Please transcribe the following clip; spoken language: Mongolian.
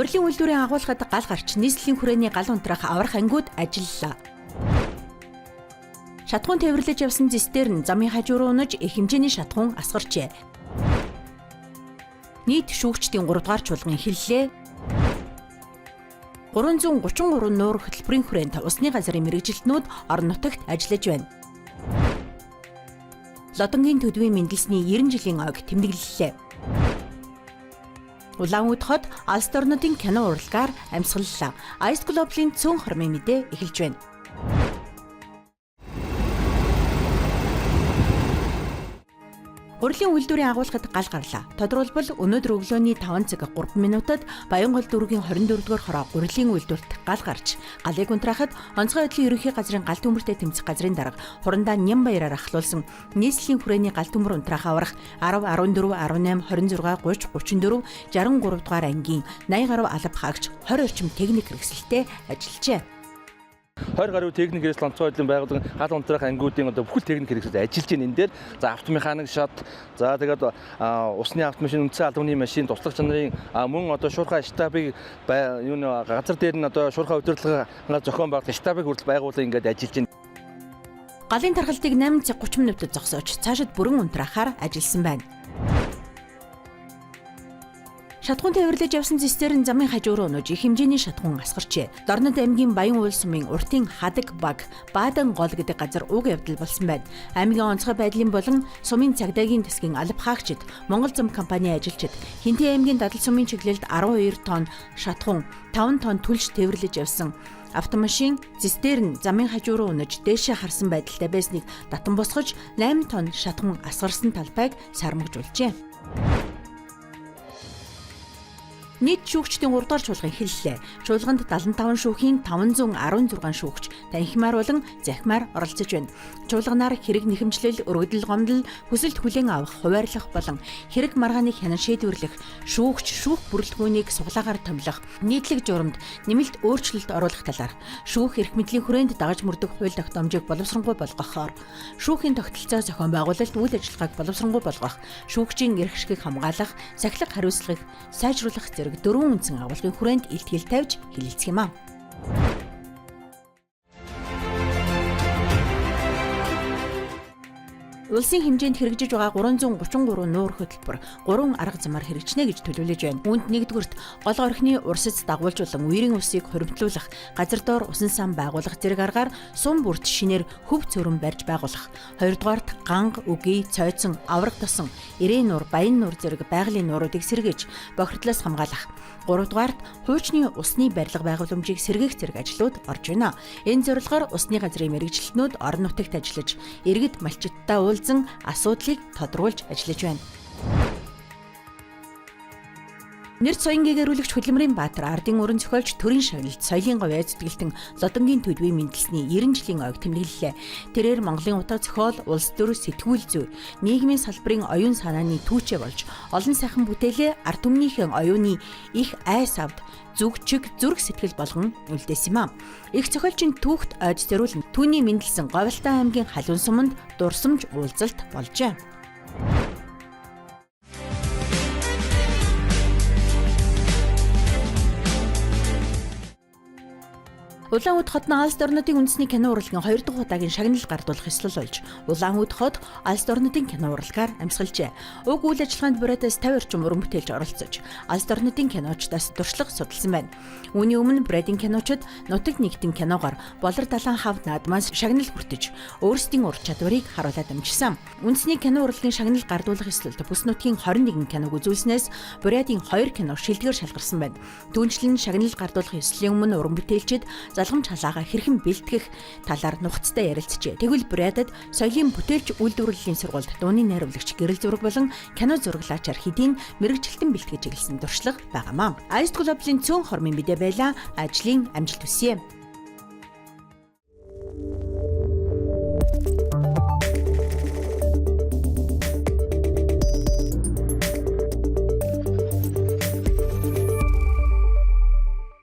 Гурилын үйлдвэрийн агуулгад гал гарч нийслэлийн хүрээний гал унтраах аврах ангиуд ажиллалаа. Шатхуун тээвэрлэж явсан зэс дээр нь замын хажуу руу унаж их хэмжээний шатхуун асгарчээ. Нийт шүүгчдийн 3 дугаар чуулган эхэллээ. 333 нуур хөтөлбөрийн хүрээнд усны газрын мэргэжилтнүүд орон нутагт ажиллаж байна. Лодонгийн төдвийн мэндэлсний 90 жилийн ойг тэмдэглэлээ. Улаанүд хот улс орнуудын кино урлагаар амьсгаллаа. Ice Global-ын цөөн хормын мэдээ эхэлж байна. Гурилын үйлдвэрийн агуулгад гал гарлаа. Тодорхойлбол өнөөдөр өглөөний 5 цаг 3 минутад Баянгол дүүргийн 24-р хороо гурилын үйлдвэрт гал гарч, галыг унтраахад онцгой байдлын ерөнхий газрын гал төмөртэй тэмцэх газрын дарга хурандаа Нямбаяраар ахлуулсан нийслэлийн хүрээний гал төмөр унтраах аврах 10, 14, 18, 26, 30, 34, 63 дугаар ангийн 80 гаруй алба хаагч 20 орчим техник хэрэгсэлтэй ажиллажээ. 20 гаруй техник хэрэгсэл онцгой байдлын байгууллагын гал унтраах ангиудын одоо бүхэл техник хэрэгсэл ажиллаж байна энэ дээр. За автомеханик шат, за тэгээд усны автомашин, үндсэн албаны машин, туслах чанарын мөн одоо шуурхай штабыг юу нэ газар дээр нь одоо шуурхай удирдлага зохион байгуулах штабыг хүртэл байгуулан ингээд ажиллаж байна. Галын тархалтыг 8 цаг 30 минутад зогсоож цаашид бүрэн унтраахаар ажилласан байна. Шатхуун тээвэрлэж явсан зэс дээр нь замын хажуу руу унаж их хэмжээний шатхуун асгарчээ. Дорнод аймгийн Баян уул сумын уртын Хадаг баг, Баадан гол гэдэг газар уг явдал болсон байна. Аймгийн онцгой байдлын болон сумын цагдаагийн тэсгийн алба хаагчид, Монгол зам компани ажилчид Хинтээ аймгийн Дадал сумын чиглэлд 12 тонн шатхуун, 5 тонн түлш тээвэрлэж явсан. Автомашин зэс дээр нь замын хажуу руу унаж дээшээ харсан байдалтай байсныг татан босгож 8 тонн шатхуун асгарсан талбайг сармагжуулжээ. Нийт шүүгчдийн 3 дугаар чуулган эхэллээ. Чуулганд 75 шүүхийн 516 шүүгч танхимаар болон захимаар оролцож байна. Чуулганаар хэрэг нэхэмжлэл, өргөдөл гомдол, хүсэлт хүлээн авах, хуваарлах болон хэрэг маргааныг хянан шийдвэрлэх, шүүгч, шүүх бүрэлдэхүүнийг суглаагаар томилох, нийтлэг журамд нэмэлт өөрчлөлт оруулах талаар шүүх эрх мэдлийн хүрээнд дагаж мөрдөх хууль тогтоомжийг боловсронгуй болгохоор, шүүхийн тогтолцоо зохион байгуулалт үйл ажиллагааг боловсронгуй болгох, шүүгчийн эрх ашгийг хамгаалах, сахилга хариуцлагыг сайжруулах зэрэг дөрвөн үндсэн агуулгын хүрээнд илтгэл тавьж хэлэлцэх юм а. Улсын хэмжээнд хэрэгжиж байгаа 333 нуур хөтөлбөр 3 арга замаар хэрэгжинэ гэж төлөвлөж байна. Үүнд нэгдүгüрт гол орхины урсац дагуулжуулан үерийн усыг хуримтлуулах, газар доор усан сан байгуулах зэрэг аргаар сум бүрт шинээр хөв цөрөн барьж байгуулах. Хоёрдугаарт ганг, үгүй, цойцон, авраг тосон, эрээн нуур, баян нуур зэрэг байгалийн нууруудыг сэргийж бохирдлоос хамгаалах. Гуравдугаарт хуучны усны барилга байгууламжийг сэргээх зэрэг ажлууд орж байна. Энэ зорилгоор усны газрын мэргэжилтнүүд орон нутагт ажиллаж, иргэд малчидтай уулзан асуудлыг тодруулж ажиллаж байна. Нэр соён гэгэрүүлэгч хөдөлмөрийн баатар ардын өрн зохиолч төрийн шагналт соёлын говь айц зүтгэлтэн Лодонгийн төдвийн мэндэлсний 90 жилийн ойг тэмдэглэлээ. Тэрээр Монголын утга зохиол, улс төр, сэтгүүл зүй, нийгмийн салбарын оюун санааны түүчээ болж олон сайхан бүтээлээ ард түмнийхэн оюуны их айс авд зүг чиг зүрх сэтгэл болгон үлдээсэн юм а. Их зохиолчийн түүхт ойд зориулан түүний мэндэлсэн Говьлтай аймгийн Халуун суманд дурсамж уулзалт болжээ. Улаанүд хот нь Алс орнуудын үндэсний кино урлагийн 2 дахь удаагийн шагнал гардуулах ёслол болж, Улаанүд хот Алс орнуудын кино урлагаар амьсгалжээ. Уг үйл ажиллагаанд Бурятаас 50 орчим уран бүтээлч оролцож, Алс орнуудын киночдоос туршлага судалсан байна. Үүний өмнө Бурятын киночид нутаг нэгтэн киногоор Болор далайн хав наадмаас шагнал хүртэж, өөрсдийн ур чадварыг харуулад амжсан. Үндэсний кино урлагийн шагнал гардуулах ёслолд бүс нутгийн 21 киног үзүүлснээс Бурятын 2 кино шилдгээр шалгарсан байна. Түүнчлэн шагнал гардуулах ёслолын өмнө уран бүтээлчид залгамж халаагаа хэрхэн бэлтгэх талаар нухацтай ярилцжээ. Тэгвэл Бурятад соёлын бүтээлч үйлдвэрлэлийн сургуульд дууны найруулагч, гэрэл зураг болон кино зураглаачаар хэдийн мэргэжилтэн бэлтгэж эхэлсэн туршлага байгаамаа. Ice Global-ын цөөн хормын мэдээ байлаа. Ажлын амжилт хүсье.